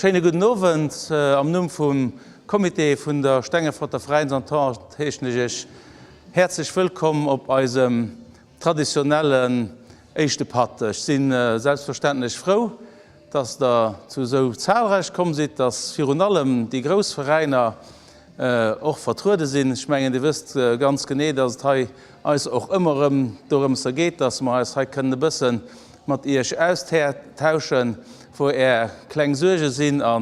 Schéine gudden Owend. Am Numm vum Comité vun der Stengeforter Veräinsentente heeschen ech Iech häerzlech wëllkomm op eisem traditionellen éischte Patt. Ech si selbstverständlech frou, dass Der zu esou zahlreich komm sidd, dass virun allem déi grouss Veräiner och vertruede sinn. Ech mengen, Dir wësst ganz genee, dass et hei eis och ëmmer erëm dorëmser geet, dass mer eis hei kënnen e bësse mat Iech austauschen, wou Är kleng Suerge sinn a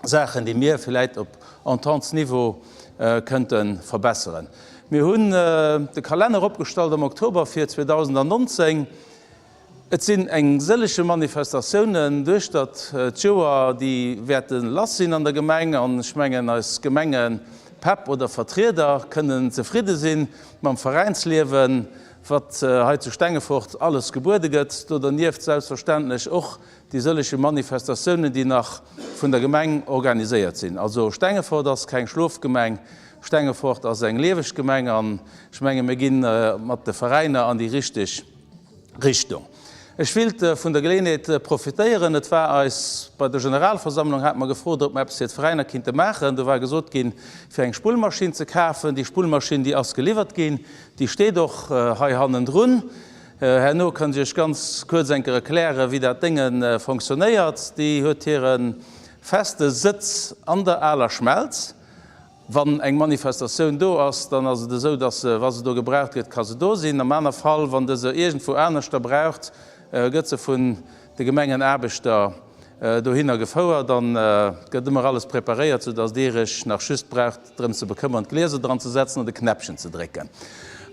Saachen, déi mir villäit op Entente-Niveau kënnte verbesseren. Mir hunn de Kalenner opgestallt am Oktober fir 2019. Et sinn eng sëllege Manifestatiounen duechtert d'Joer, déi wäerte lass sinn an der Gemeng. An ech mengen, eis Gemengepäpp oder Vertrieder kënnen zefridde si mam Veräinsliewen, wat hei zu Stengefort alles gebuede gëtt. Do dernieft selbstverständlech och déi sëllege Manifestatiounen, déi nach vun der Gemeng organiséiert sinn. Also Stengefort ass keng Schlofgemeng, Stengefort ass eng lieweg Gemeng. An ech menge mir gi mat de Veräiner an déi richteg Richtung. Ech willt vun der Geleeënheet profitéieren. Et war eis bei der Generalversammlung, hate mer gefrot, ob mer eppes fir d'Veräiner kinnte maachen. Do war gesot ginn, fir eng Spullmaschinn ze kafen. Déi Spullmaschinn, déi ass geliwwert ginn. Déi steet och hei hannendrun. Herno kann ech Iech ganz kuerz eng Kéier erklären, wéi dat Dénge fonctionnéiert. Déi huet hire feste Sëtz an der aler Schmelz. Wann eng Manifestatioun do ass, dann ass et esou, dass se, wa se do gebraucht gëtt, ka se do sinn. Am aner Fall, wann Der se iergendwou aneschter braucht, gëtt se vun de Gemengenaarbechter dohinner gefouert an et gëtt ëmmer alles preparéiert, soudass Dir Iech nach just braucht drëm ze bekëmmern, d'Glieser dran ze setzen an de Knäppchen ze drécken.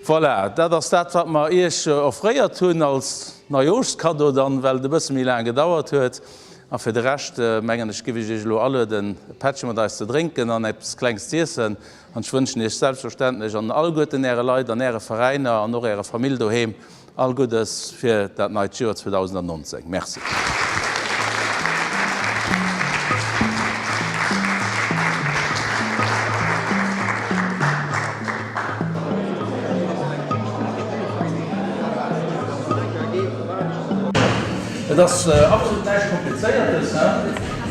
Voilà, dat ass dat, wat mer Iech offréiert hunn als Neijoschskaddo dann, well et e bësse méi laang gedauert huet. A fir de Rescht, mengen ech, giff ech Iech elo alueden, e Pättche mat eis ze drénken an eppes Klengs z'iessen. An ech wënschen Iech selbstverständlech an alleguerten Äre Leit an Äre Veräiner an och Ärer Famill doheem all Guddes fir dat neit Joer 2019. Merci. Et ass absolut näischt Komplizéiertes.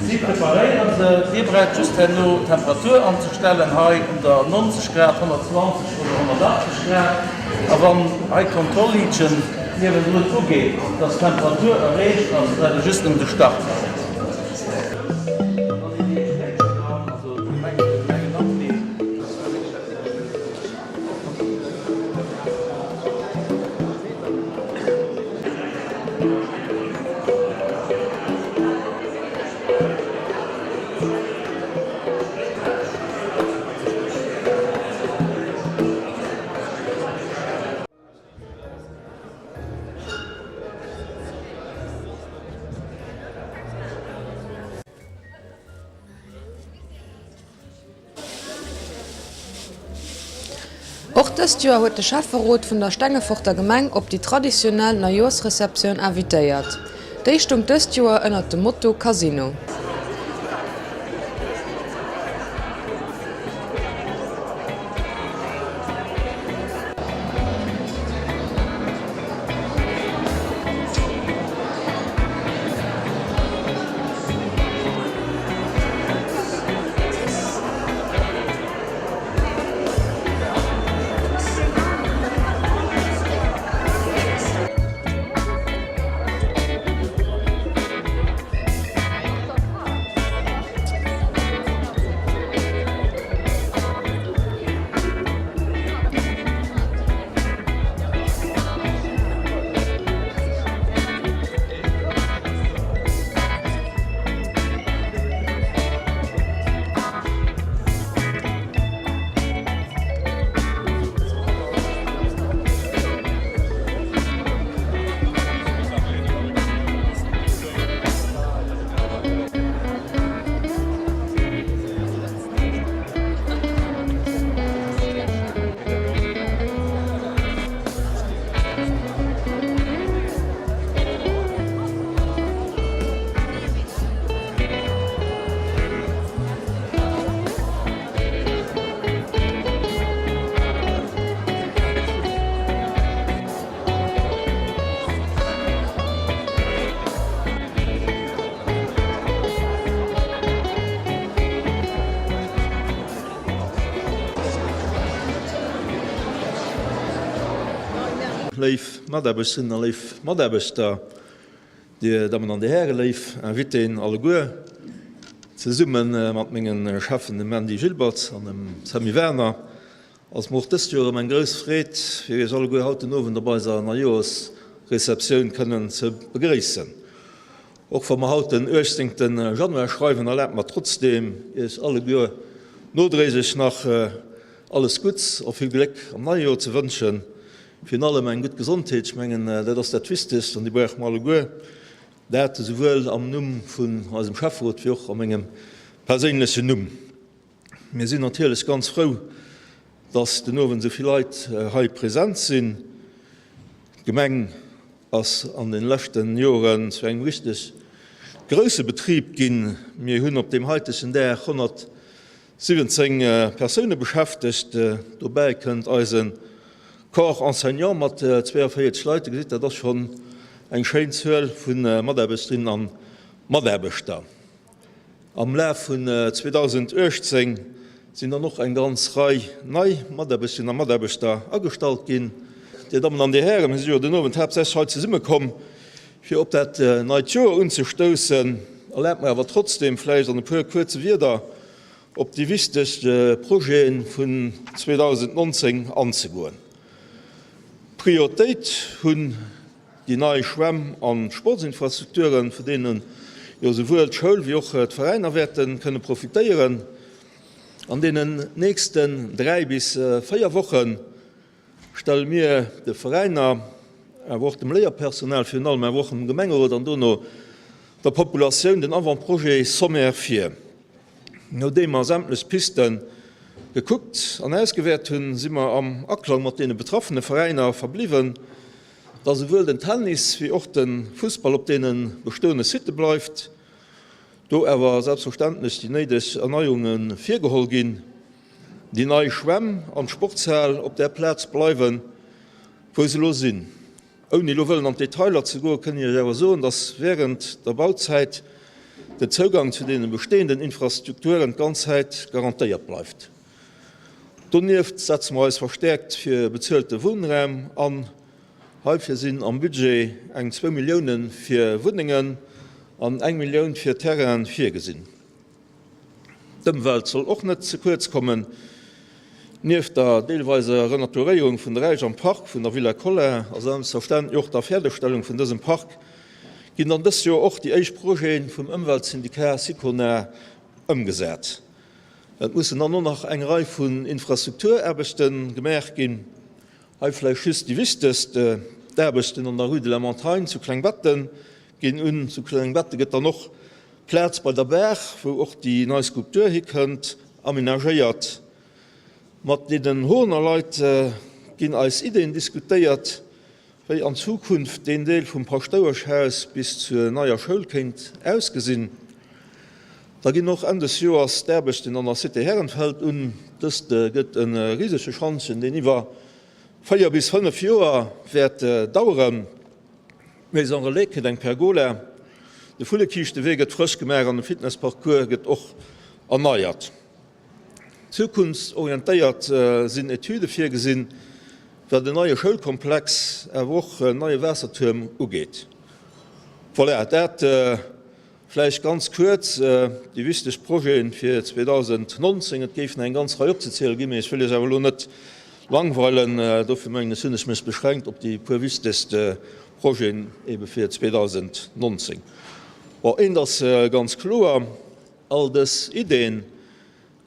Si preparéieren se, dir braucht just herno d'Temperatur anzestellen, hei un der 90 Grad, 120 oder 180 Grad. A wann hei d'Kontrolliitchen niewendrun ugeet, dass d'Temperatur erreecht ass, braucht dir just nëmmen de Start-Knopf ze drëcken. Och dëst Joer huet de Schäfferot vun der Stengeforter Gemeng op déi traditionell Neijoerschreceptioun invitéiert. Déi stung dëst Joer ënnert dem Motto Casino. Léif Mataarbechterinnen a léif Mataarbechter, Dir Dammen an Dir Hären, léif Invitéen alleguer, zesumme mat menge Cheffen, dem Mandy Gilbertz an dem Sammy Werner, ass mer och dëst Joer erëm eng grouss Freed, fir Iech alleguer haut den Owend op eiser Neijoerschreceptioun kënnen ze begréissen. Och wa mer haut den 18. Januar schreiwen, erlaabt mer trotzdeem, Iech alleguer nodréiglech nach alles Gutts a vill Gléck am neie Joer ze wënschen. Virun allem eng gutt Gesondheet, ech mengen, dat ass dat Wichtegst an déi brauche mer alleguer. Dat esouwuel am Numm vun eisem Schäfferot wéi och a mengem perséinlechen Numm. Mir sinn natierlech ganz frou, dass den Owend esou vill Leit hei present sinn. D'Gemeng ass an de leschte Joren zu engem richteg grousse Betrib ginn. Mir hunn op deem haitegen Dag 117 Persoune beschäftegt. Dobäi kënnt eise Corps enseignant mat 42 Leit. Dir gesitt, dat ass schonn eng schéin Zuel vu Mataarbechterinnen a Mataarbechter. Am Laf vun 2018 sinn dann och eng ganz Rei nei Mataarbechterinnen a Mataarbechter agestallt ginn. Dir Dammen an Dir Hären, mir si jo den Owend haaptsächlech hei zesummekomm, fir op dat neit Joer unzestoussen. Erlaabt mer awer trotzdeem vläicht an e puer kuerze Wierder op déi wichteg Projete vun 2019 anzegoen. Prioritéit hunn déi nei Schwämm an Sportsinfrastrukturen, vun deene jo souwuel d'Schoul wéi och d'Veräiner wäerte kënne profitéieren. An deenen nächsten 3 bis 4 Woche stelle mir de Veräiner, awer och dem Léierpersonal, virun allem awer och dem Gemengerot an dono der Populatioun den Avant-projet sommaire vir. Nodeem mer sämtlech Piste gekuckt an ausgewäert hunn, si mer am Aklang mat deene betraffene Veräiner verbliwwen, dass esouwuel den Tennis wéi och de Fussball op deene bestoende Sitte bleift, do awer selbstverständlech déi néideg Erneierunge virgeholl ginn, déi nei Schwämm an d'Sportshal op där Plaz bleiwen, wou se elo sinn. Ouni elo wëllen an d'Detailer ze goen, kënn ech Iech awer soen, dass während der Bauzäit den Zougang zu deene bestehenden Infrastrukturen d'ganz Zäit garantéiert bleift. Donieft setze mer eis verstäerkt fir bezuelte Wunnraum an. Heifir sinn am Budget eng zwou Millioune fir Wunnengen an eng Millioun fir Terrainen virgesinn. D'Ëmwelt soll och net ze kuerz kommen. Nieft der deelweiser Renaturéierung vun der Äisch am Park vun der Villa Collin a selbstverständlech och der Fäerdegstellung vun dësem Park ginn dann dës Joer och déi éischt Projete vum Ëmweltsyndikat Sicona ëmgesat. Et mussen dann och nach eng Rei vun Infrastrukturaarbechte gemaach ginn. Hei vläicht just déi wichtegst, D'Aarbechten an der Rue de la Montagne zu Klengbetten ginn un. Zu Klengbetten gëtt dann och d'Plaz bei der Baach, wou och déi nei Skulptur hikënnt, amenagéiert. Mat deenen Hoener Leit ginn eis Ideen diskutéiert, wéi an Zukunft deen Deel vum Paschtoueschhaus bis zur neier Schoul kéint ausgesinn. Da ginn och Enn des Joers d'Aarbechten an der Cité Herrenfeld un. Dëst gëtt e risege Schantjen, deen iwwer 4 bis 5 Joer wäert daueren. D'Maison Relais kritt eng Pergola, de Vullekiischtewee gëtt frësch gemaach an de Fitnessparcours gëtt och erneiert. Zukunftsorientéiert sinn Etüde virgesinn, wat en neie Schoulkomplex, awer och en neie Waassertuerm ugeet. Voilà, dat vläicht ganz kuerz déi wichteg Projete fir 2019. Et géifen eng ganz Rei opzeziele ginn, mee ech wëll Iech awer elo net langweilen. Dofir mengen ech, hunn ech mech beschränkt op déi puer wichtegst Projeten ebe fir 2019. Bon, eent ass ganz kloer, All dës Ideen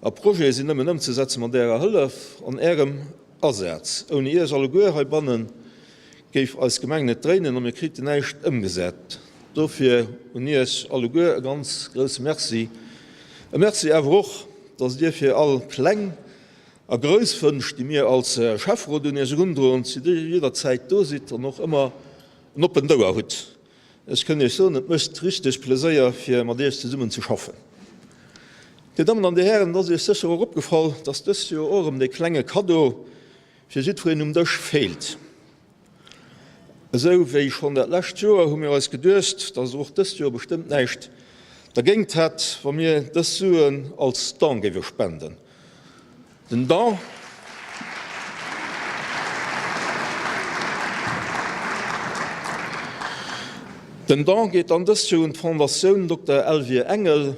a Projete sinn nëmmen ëmzesetze mat Ärer Hëllef an Ärem Asaz. Ouni Iech alleguer heibanne géif eis Gemeng net dréinen a mir kriten näischt ëmgesat. Dofir un Iech alleguer e ganz grousse Merci. E Merci awer och, dass Dir fir all kleng a grouss Wënsch, déi mir als Schäfferot un Iech erundroen, zu jidder Zäit do sidd an och ëmmer en oppent Ouer hutt. Ech kënn Iech soen, et mécht richteg Pleséier fir mat Iech zesummen ze schaffen. Dir Dammen an Dir Hären, et ass Iech sécher och opgefall, dass dëst Joer och erëm dee klenge Kaddo fir jiddwereen um Dësch feelt. Esou wéi schonn dat lescht Joer hu mir eis geduecht, dass et och dëst Joer bestëmmt näischt dergéint hätt, wa mir dës Suen als Don géiwe spenden. Den Don. Den Don geet dann dëst Joer un d'Fondatioun Dokter Elvire Engel,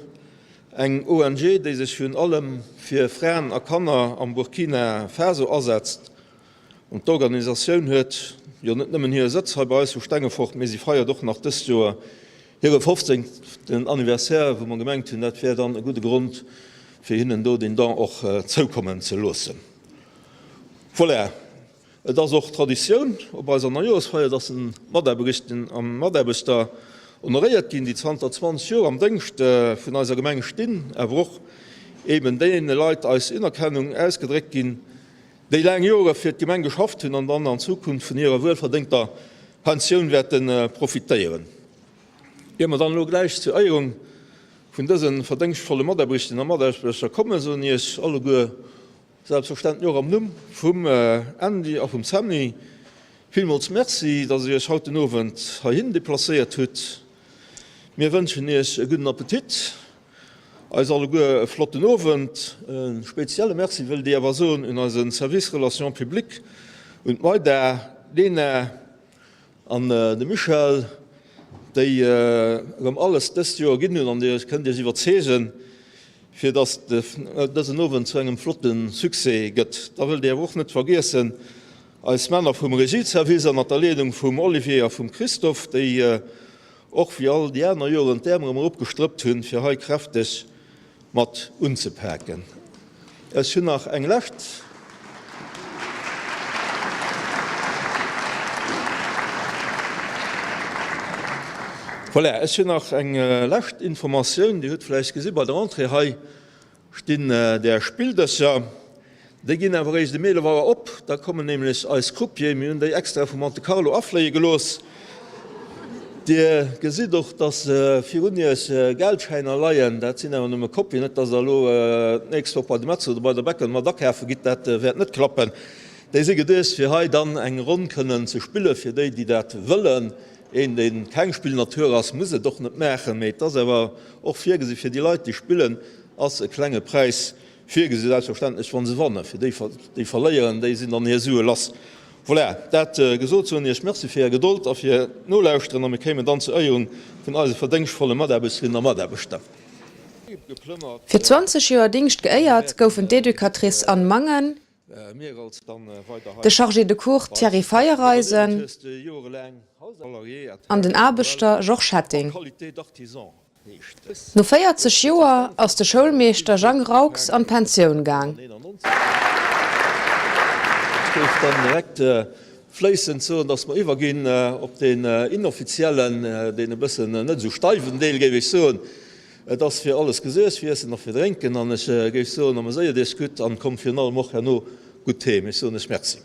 eng ONG, déi sech virun allem fir Fraen a Kanner am Burkina Faso asetzt. An d'Organisatioun huet jo net nëmmen hire Sëtz hei bei eis zu Stengefort, mee si feiert och nach dëst Joer hire 15. Anniversaire, wou mer gemengt hunn, dat wär dann e gudde Grond, fir hinnen do deen Don och zoukommen ze loossen. Voilà, et ass och Traditioun op eiser Neijoerschfeier, dass Mataarberichten a Mataarbechter honoréiert ginn, déi zanter 20 Joer am Déngscht vun eiser Gemeng stinn, awer och eben deene Leit eis Unerkennung ausgedréckt ginn, déi laang Jore fir d'Gemeng geschafft hunn an dann an Zukunft vun hirer wuelverdéngter Pensioun wäerte profitéieren. Ier mer dann elo gläich zur Éierung vun dëse verdéngschtvolle Mataarberichten a Mataarbechter kommen, soen Iech alleguer, selbstverständlech och am Numm vum Andy a vum Sammy, villmools Merci, dass Dir Iech haut den Owend heihin deplacéiert hutt. Mir wënschen Iech e gudden Appetit Eis alleguer e flotten Owend. E spezielle Merci wëllt ech awer soen un eise Service Relations publiques, un d'Maida, d'Lena an de Michel, déi erëm alles dëst Joer ginn hunn an Dir kënnt Iech iwwerzeegen, fir dass dësen Owend zu engem flotte Succès gëtt. Da wëllt ech awer och net vergiessen eis Männer vum Regieservice ënnert der Leedung vum Olivier a vum Christophe, déi och wéi all déi aner Joren d'Äerm erëm eropgestrëppt hunn, fir hei kräfteg mat unzepaken. Ech hunn nach eng lescht. Voilà, ech hunn nach eng lescht Informatioun. Dir hutt vläicht gesi bei der Entrée hei Stinn där Spilldëscher. Déi ginn awer eréischt em 11 Auer op. Da kommen nämlech eis Croupier. Mir hunn déi extra vu Monte Carlo afléie gelooss. Dir gesitt och, dass virun iech Geldschäiner leien. Dat sinn awer nëmme Kopien. Net, dass der elo d'nächst Woch bei de Metzler oder bei der Bäcker mat akafe gitt. Dat wäert net klappen. Déi si geduecht, fir hei dann eng Ronn kënnen ze spillen, fir déi, déi dat wëllen. Een, dee keng Spillnatur ass, muss et och net maachen. Mee et ass awer Och virgesi fir déi Leit, déi spillen, ass e klenge Präis virgesi, selbstverständlech wa se wannen. Fir déi, déi verléieren, déi sinn dann hir Sue lass. Voilà, dat gesot, soen Iech Merci fir Är Gedold a fir d'Nolauschteren a mir kéimen dann zur Éierung vun eise verdéngschtvolle Mataarbechterinnen a Mataarbechter. Fir 20 Joer Dingscht geéiert goufen d'Educatrice Anne Mangen, de Chargé de cours Thierry Feiereisen an den Aarbechter Georges Hetting. No 40 Joer ass de Schoulmeeschter Jang Raux an d'Pensioun gaang. Ech géif dann direkt fléissend soen, dass mer iwwerginn op deen inoffiziellen, deen e bëssen net esou steiwen Deel, géif ech soen. Et ass fir alles gesuergt, fir Iessen a fir Drénken. An ech géif soen, ameséiert Iech gutt an kommt virun allem och herno gutt heem. Ech soen Iech Merci.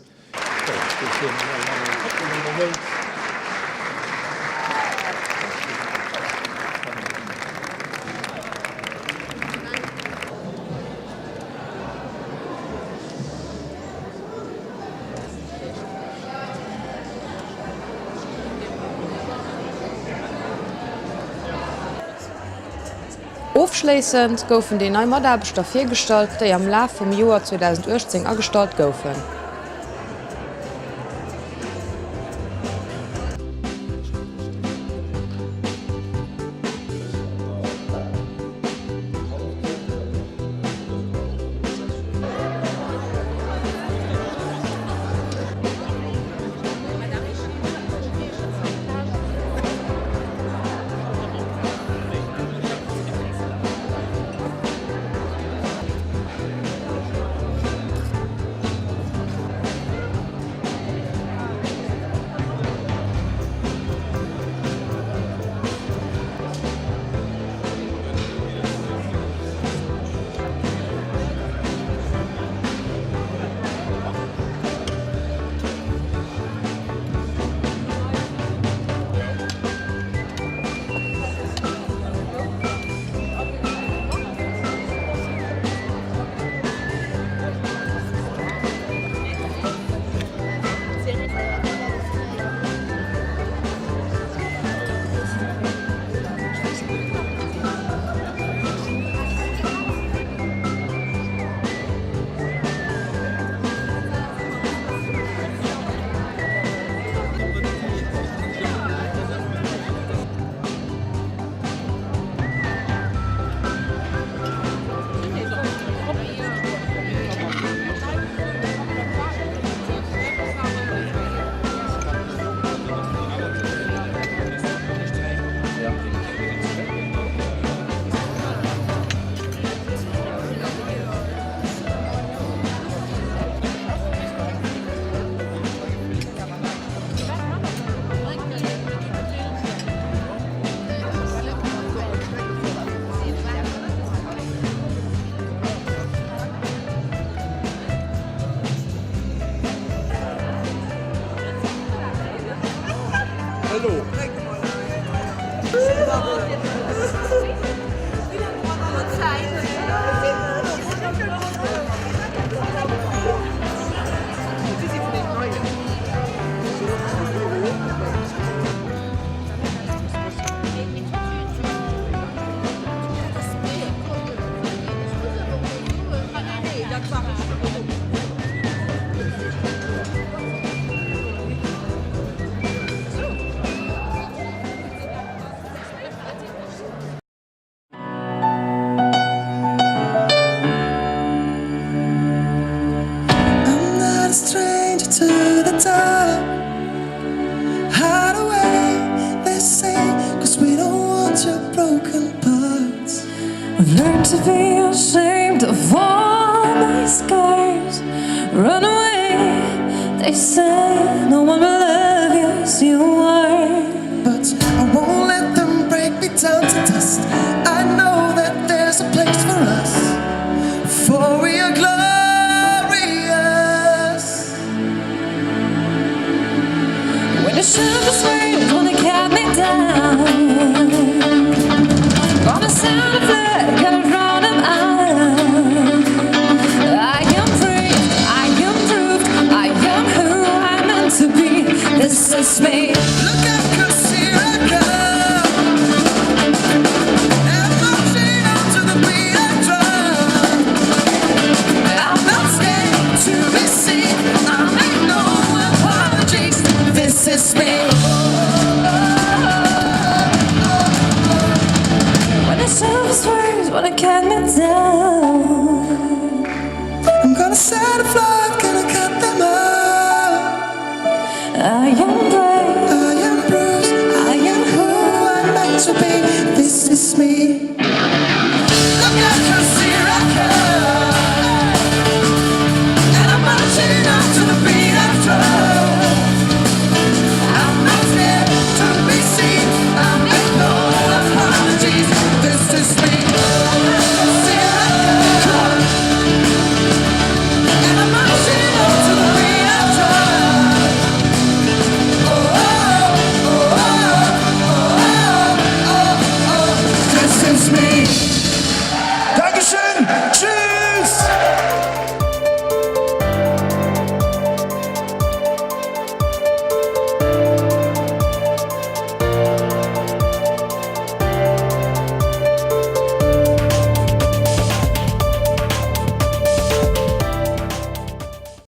Ofschléissend goufen déi nei Mataarbechter virgestallt, déi am Laf vum Joer 2018 agestallt goufen. to the dark. Hide away, they say, cause we don't want your broken parts. I've learned to be ashamed of all my scars. Run away, they say, no one will love you as you are. But I won't let them break me down to dust. I know that there's a place for us, for we are glorious. When the sugar's words wanna cut me down, Gonna sound a flood, gonna drown 'em out. I am free, I am proved, I am who I'm meant to be. This is me. Look out, 'cause here I come. I'm marching on to the beat I drum. I'm not scared to be seen. I make no apologies. This is me. When the surface words wanna cut me down, I'm gonna set a flood, gonna cut them off. I am.